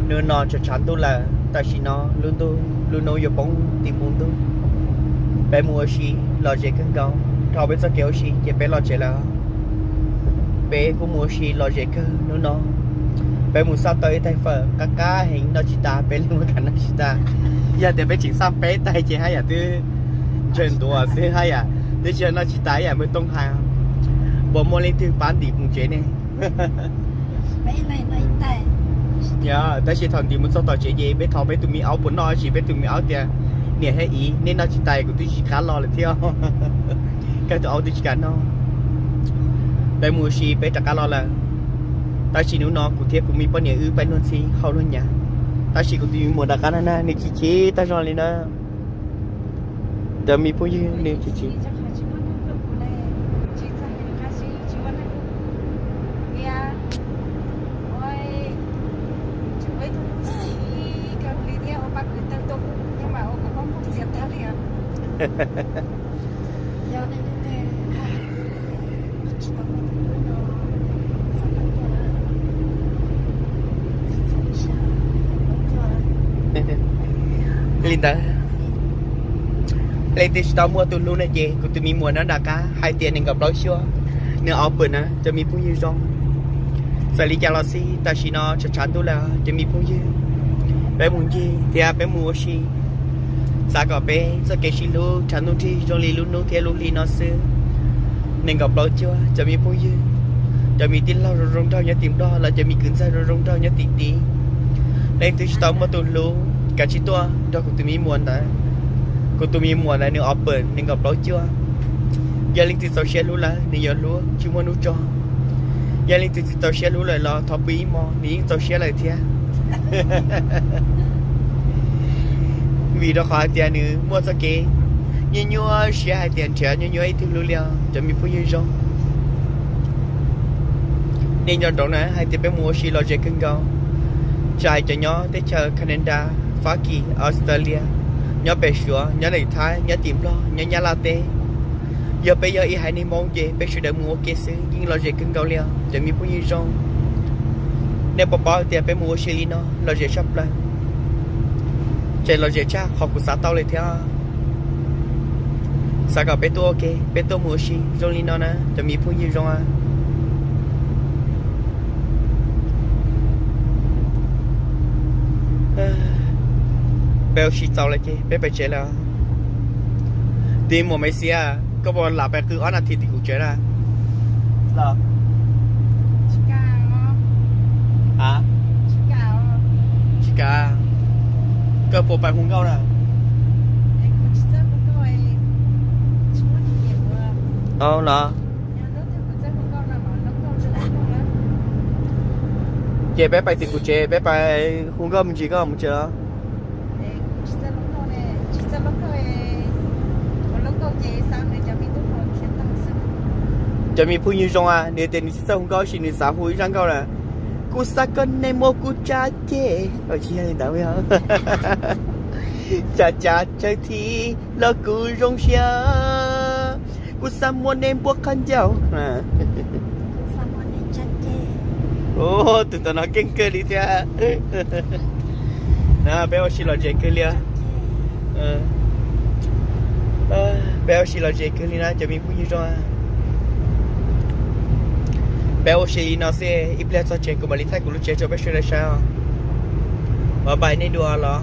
Hnub no tshav tshav ntuj lawm, tam sim no lub ntuj lub hnub yuav poob tim npoo ntuj. Peb mus ua si lom zem kawg nkaus, dhau peb txoj kev ua si ces peb los tsev lawm. Peb kuj mus ua si lom zem kawg hnub no. Peb mus xaj tau ib tais fawm qab qab heev noj tsis tas, peb li mus kam noj tsis tas. Yog tias peb tseem xaj peb tais ces haj yam twb ntsawg ntuav xwb haj yam, twb tsis yog noj tsis tas ib yam npawg Tooj hais. Puas muaj leej twg pab ntim mus tsev ne? Yog, tab sis thaum ntim mus txog tom tsev ces peb thov peb tus me aub puas noj, tsis peb tus me aub tias, niam thiab txiv, nej noj tsis tas kuv twb tsis kam los lawm thiab. Koj tus aub twb tsis kam noj. Peb mus ua si peb rov qab los lawm. Tab sis hnub no kuv thiab kuv me poj niam wb peb luag ntxhi hau luag nyav. Tab sis kuv tus me muam rov qab na, nws chim chim tag zog li na. Cov me phooj ywg, nws chim chim. Li ntawd, leej twg tsis tau muaj tus hlub no ces kuv tus me muam no nram qab hais tias nees nkaum plaub xyuas, nws ob pawm na cov me phooj ywg zoo. Txawm li cas los xij tam sim no tshav tshav ntuj lawm cov me phooj ywg, peb mus ncig thiab peb mus ua si. Xav kom peb txoj kev sib hlub tshav ntuj nrig zoo li lub hnub thiab lub hli no xwb. Nees nkaum plaub cuaj cov me phooj ywg, cov me tij laug zoo zoo nraug nyob tim Nplog los cov me kwv ntxawg zoo zoo nraug nyob tim tid, leej twg tsis tau muaj tus hlub kav tsij tuaj nrog kuv tus me muam ntawd. Kuv tus me muam ntawd nws ob pawm nees nkaum plaub cuaj. Yog leej twg txaus siab hlub lawm nws yuav hlub tsis muaj hnub tso. Yog leej twg tsis txaus siab hlub lawm los thov pw ib hmo nws yeej txaus siab lawm thiab. Vim rau qhov hais tias nws muaj txoj kev nyuaj nyuaj siab hais tias nrhiav nyuaj nyuaj ib tug hlub li os cov me phooj ywg zoo. Nej nco ntsoov na hais tias peb mus ua si lom zem kawg nkaus, tsis hais cov nyob teb chaws Canada, Fab Kis, Australia, nyob pem Suav, nyob lem Thaib, nyob tim Nplog, nyob Nyab Laj teb. Yog peb yog ib haiv neeg Hmoob ces peb sawv daws mus ua ke xwb yeej lom zem kawg nkaus li os cov me phooj ywg zoo. Nej puas paub tias peb mus ua si li no lom zem tshaj plaws, ces lom zem tshaj qhov kuv xav tau li thiab. Xav kom peb tuaj ua ke, peb tuaj mus ua si zoo li no na cov me phooj ywg zoo a. Peb ua si txaus lawm ces peb pais tsev lawm. Tus muam Maiv Xiav, koj puas lam pais qw ob nas this tim kuv tsev na? Tsis kam. Koj puas pais hu nkauj na? Los, ces peb pais tim kuv tsev, peb pais hu nkauj me ntsis koj mus tsev os. Cov me phooj ywg zoo a, nws tias nws tsis txawj hu nkauj sis nws xav hu ib zaj nkauj na. Kuv xav kom nej muab kuv tsa ceg, tsis yog li ntawd. Cas cas tsawg thiab los kuv zoo siab, kuv xav muab nej npuab qhov ncauj. Tus tom no keej kawg li thiab. Peb ua si lom zem kawg li. Peb ua si lom zem kawg li na cov me phooj ywg zoo. Peb ua si li no xwb, ib pliag txog tsev kuv mam li thaij kuv lub tsev rau peb sawv daws saib os. Bye bye nej dua los.